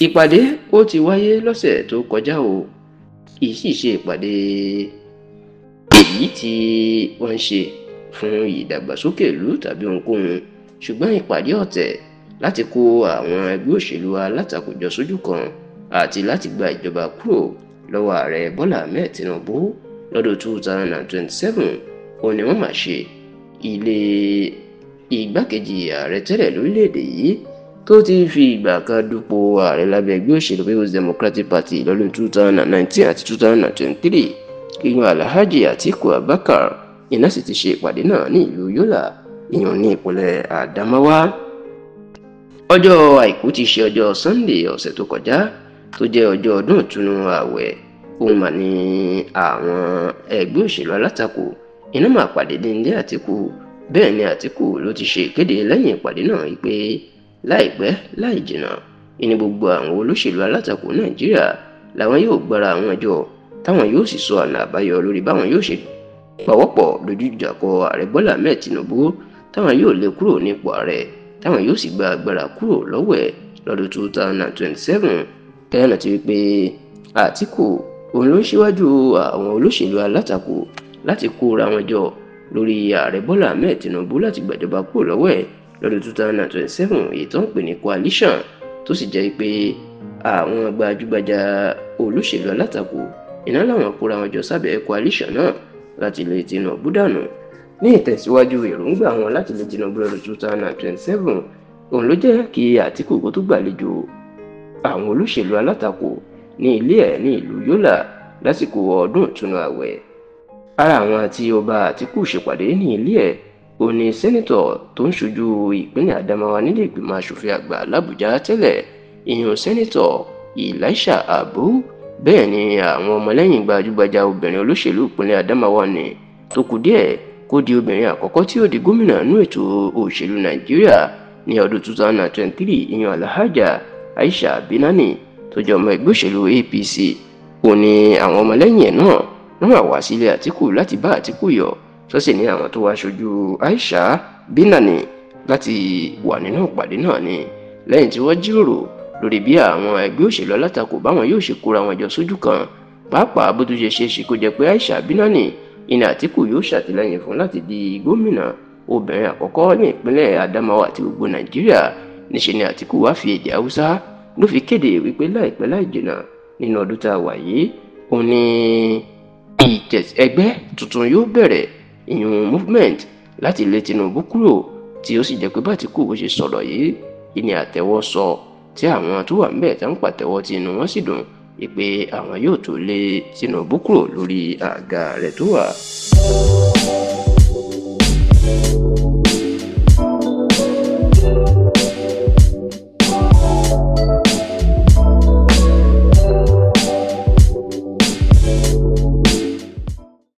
Ìpàdé ó ti wáyé lọ́sẹ̀ tó kọjá o, kì í sì ṣe ìpàdé èyí tí wọ́n ń ṣe fún ìdàgbàsókè ìlú tàbí ohunkóhun, ṣùgbọ́n ìpàdé ọ̀tẹ̀ láti kó àwọn ẹgbẹ́ òṣèlú alátakò jọ sójú kan àti láti gba ìjọba kúrò lọ́wọ́ ààrẹ Bọ́lá Ahmed Tinubu lọ́dún 2027 òun ni wọ́n máa ṣe. Ilé igbákejì ààrẹ tẹ́lẹ̀ lórílẹ̀‐èdè yìí tó ti fi ìgbà kan dupò ààrẹ lábẹ́ ẹgbẹ́ òṣèlú People's Democratic Party lọ́dún 2019 àti 2023, ìyún Alhaji Atiku Abubakar iná sì ti ṣe ìpàdé náà ní ìlú Yola, ìyún ní ìpínlẹ̀ Adamawa. Ọjọ́ Àìkú ti ṣe ọjọ́ Sunday ọ̀sẹ̀ tó kọjá tó jẹ́ ọjọ́ ọdún ìtúnu ààwẹ̀, òun mà ní àwọn ẹgbẹ́ òṣèlú alátakò iná máa pàdé ní ilé Àtíkù. Bẹ́ẹ̀ ni Àtíkù ló ti ṣe ìkéde lẹ́yìn ìpàdé náà pé láìpẹ́ láì jìnnà ìní gbogbo àwọn olóṣèlú alátakò Nàìjíríà làwọn yóò gbára àwọn jọ, táwọn yóò sì sọ ọ̀nà àbáyọ lórí báwọn yóò ṣe pawọ́pọ̀ dojú ìjà kọ ààrẹ Bọ́lá Ahmed Tinubu, táwọn yóò lé kúrò nípò ààrẹ, táwọn yóò sì gba agbára kúrò lọ́wọ́ ẹ̀ lọ́dún 2027. Kẹ́hìnà ti wí pé Àtíkù òun ló ń ṣíwájú àwọn olóṣèlú alátakò láti kóra wọn jọ lórí ààrẹ Bọ́lá Ahmed Tinubu láti gbàjọba kúrò lọ́wọ́ ẹ̀ lọ́dún 2027, èyí tó ń pè ní coalition, tó sì jẹ́ pé àwọn gbajúgbajà olóṣèlú alátakò iná làwọn kóra wọn jọ sábẹ́ coalition náà láti lè Tinubu dànù. Ní ìtẹ̀síwájú èròǹgbà wọn láti lè Tinubu lọ́dún 2027, òun ló jẹ́ kí Àtíkù kó tó gbàlejò àwọn olóṣèlú alátakò ní ilé ẹ̀ ní ìlú Yola lásìkò ọdún ìtúnu ààwẹ̀. Ara àwọn tí ó bá Àtíkù ṣèpàdé ní ilé ẹ̀ òun ni sẹ́nitọ̀ tó ń ṣojú ìpínlẹ̀ Adamawa nílé ìgbìmọ̀ asòfin àgbà l'Àbújá tẹ́lẹ̀, ìyún sẹ́nitọ̀ Elisha Abu. Bẹ́ẹ̀ ni àwọn ọmọlẹ́yìn gbajúgbajà obìnrin olóṣèlú ìpínlẹ̀ Adamawa ni tó kù díẹ̀ kó di obìnrin àkọ́kọ́ tí ó di gómìnà nínú ètò òṣèlú Nàìjíríà ní ọdún 2023, ìyún Alhaja Aisha Binani tó jẹ́ ọmọ ẹgbẹ́ òṣèlú APC. Òun ni àwọn ọmọlẹ́yìn ẹ̀ náà wọ́n máa wá sílé Àtíkù láti bá Àtíkù yọ̀, sọ́sì ní àwọn tó wá ṣojú Aisha Binani láti wà nínú ìpàdé náà ni lẹ́yìn tí wọ́n jíròrò lórí bí àwọn ẹgbẹ́ òṣèlú alátakò báwọn yóò ṣe kóra wọn jọ sójú kan, pàápàá bó tún ṣe ṣe é ṣe kó jẹ́ pé Aisha Binani ìní Àtíkù yóò ṣàtìlẹ́yìn fún láti di gómìnà obìnrin àkọ́kọ́ ní ìpínlẹ̀ Adamawa àti gbogbo Nàìjíríà. Níṣe ni Àtíkù wá fi èdè Haúsá ló fi kéde wípé láìpẹ́ láì jìnnà nínú ọdún tá a wà yìí òun ni ẹgbẹ́ tuntun yóò bẹ̀rẹ̀, ìyún movement láti lé Tinubu kúrò, tí ó sì jẹ́ pé b'Àtíkù bó ṣe sọ̀rọ̀ yìí ìní àtẹ́wọ́ sọ tí àwọn tó wà ńbẹ̀ tá ń pàtẹ́wọ́ tí inú wọn sì dùn pé àwọn yóò tó lé Tinubu kúrò lórí àga rẹ̀ tó wà.